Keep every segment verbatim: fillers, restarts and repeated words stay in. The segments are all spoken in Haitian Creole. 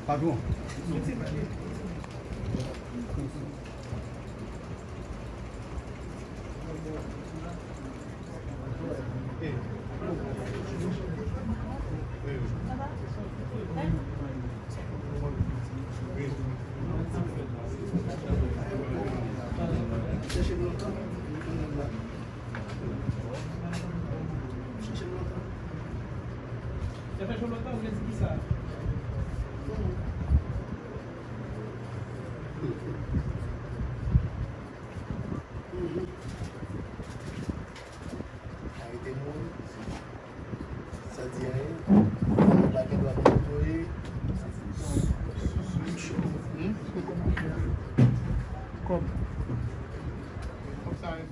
Patwon. Chèche m lontan. Chèche m lontan. Sa fè cho lontan, ou vle di kisa? Mhm. Arete moun san di anyen. Moun pa gen dwa montre. Hmm? Kòb. Kòb sa, wi.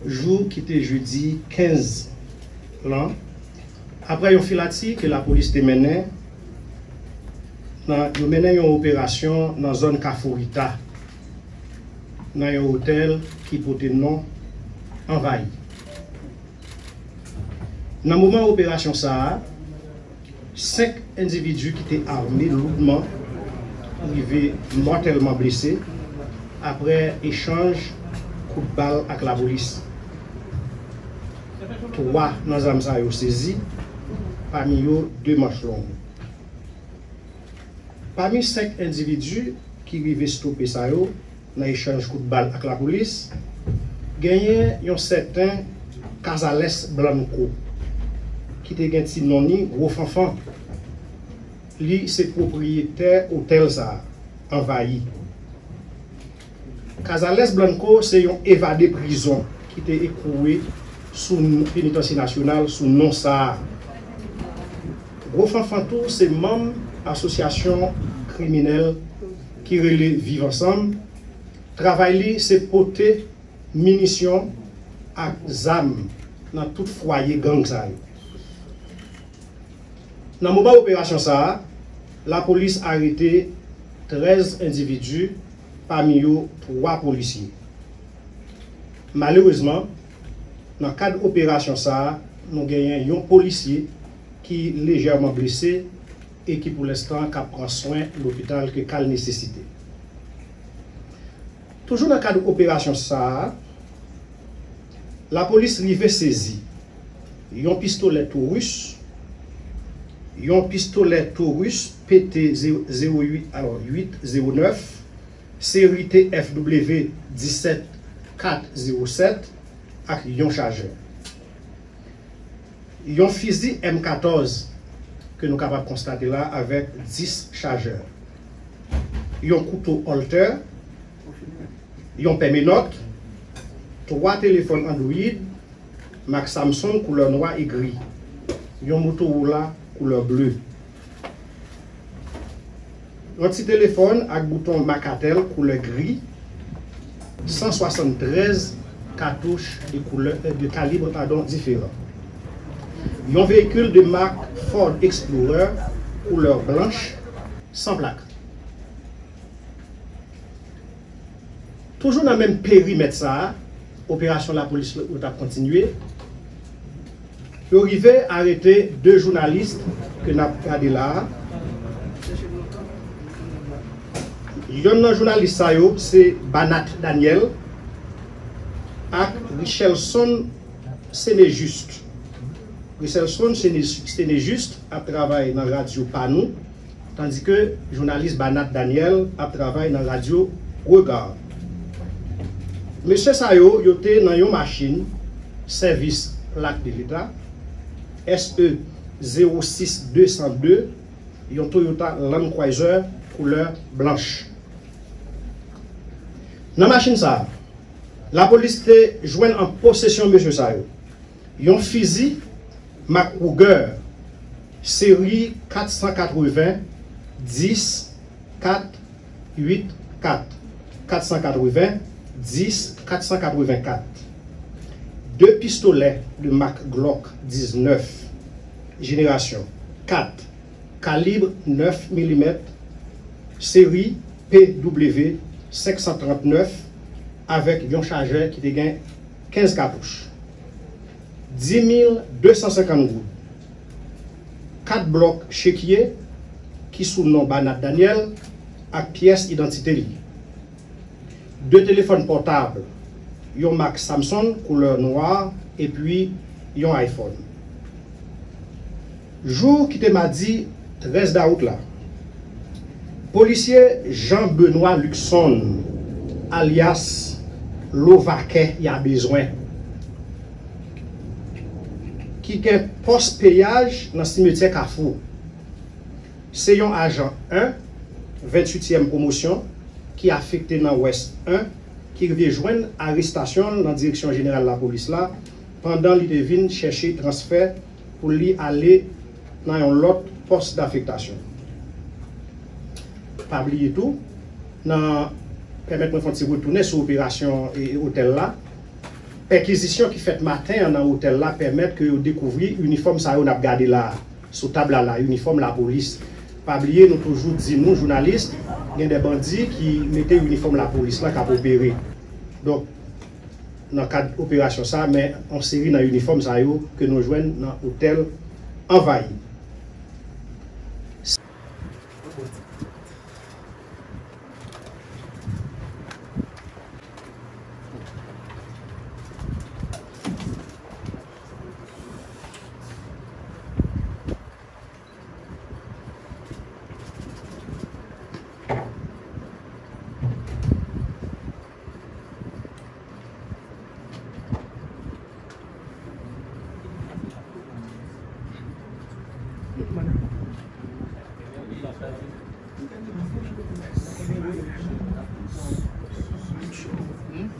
Jou ki te jedi kenz lan, apre yon filati ke lapolis te mennen, nan, yo mennen yon operasyon nan zòn Kafou Rita, nan yon otèl ki pote non Anvayi. Nan moman operasyon sa a, senk endividi ki te ame loudman rive mòtèlman blese apre echanj kout bal ak lapolis. Twa nan zam sa yo sezi, pami yo de manch long. Pami senk endividi ki rive stope sa yo nan echanj kout bal ak lapolis, genyen yon sèten Kazales Blanco, ki te gen ti non ni Gwo Fanfan. Li se pwopriyetè otèl sa a, Anvayi. Kazales Blanco se yon evade prizon ki te ekwoule sou n-, Penitansye Nasyonal sou non sa a. Gwo Fanfan tou se manm asosyasyon kriminèl ki rele Viv Ansanm. Travay li se pote minisyon ak zam nan tout fwaye gang sa yo. Nan moman operasyon sa a, lapolis arete trèz endividi, pami yo twa polisye. Malerezman, nan kad operasyon sa a, nou genyen yon polisye ki lejèman blese e ki pou lenstan k ap pran swen lopital ke ka l nesesite. Toujou nan kad operasyon sa a, lapolis rive sezi yon pistolè Taurus, yon pistolè Taurus P T zewo uit, alò, uit zewo nèf, seri T F W disèt kat zewo sèt ak yon chajè. Yon fizi M katòz ke nou kapab konstate la avèk dis chajè. Yon kouto Walther, yon pè menòt, twa telefòn Android mak Samsung koulè nwa e gri, yon Motorola koulè ble. Yon ti telefòn ak bouton Macatel koulè gri, san swasanntrèz katouch de koulè, de kalib, padon, diferan. Yon veyikil de mak Ford Explorer koulè blanch, san plak. Toujou nan menm perimèt sa a, operasyon lapolis yo t ap kontinye. Yo rive arete de jounalis ke n ap gade la a. Yonn nan jounalis sa yo se Banat Daniel ak Richelson Senejuste. Richelson Sene-, Senejuste ap travay nan radyo pa nou. Tandike jounalis Banat Daniel ap travay nan radyo Regard. Mesye sa yo, yo te nan yon machin sèvis lak de leta, S E zewo sis de san de, yon Toyota Land Cruiser koulè blanch. Nan machin sa a, lapolis te jwenn an posesyon mesye sa yo yon fizi mak Ruger, seri kat san katreven, dis, kat, uit, kat, kat san katreven, dis, kat san katreven kat. De pistolè de mak Glock diznèf, jenerasyon kat, kalib nèf milimèt, seri P W senk san trannèf, avèk yon chajè ki te gen kenz katouch. Dis mil de san senkant goud. Kat blòk chekye ki sou non Banat Daniel ak pyès idantite li. De telefòn pòtab, yon mak Samsung koulè nwa epi yon iPhone. Jou ki te madi trèz dawout la, polisye Jean Benoît Luxon, alyas Lovakè ya bezwen, ki gen pòs peyaj nan simetyè Kafou. Se yon ajan en, venntuityèm pwomosyon, ki afekte nan West en, ki rive jwenn arestasyon l nan direksyon jeneral lapolis la, pandan li te vin chèche transfè pou li ale nan yon lòt pòs dafektasyon. Pa bliye tou, nan, pèmèt mwen fè yon ti retounen sou operasyon, e, otèl la. Pèkizisyon ki fèt maten an nan otèl la pèmèt ke yo dekouvri inifòm sa yo n ap gade la a, sou tab la la, inifòm lapolis. Pa bliye, nou toujou di nou, jounalis, gen de bandi ki mete inifòm lapolis la k ap opere. Donk, nan kad operasyon sa, men yon seri nan inifòm sa yo ke nou jwenn nan otèl Anvayi.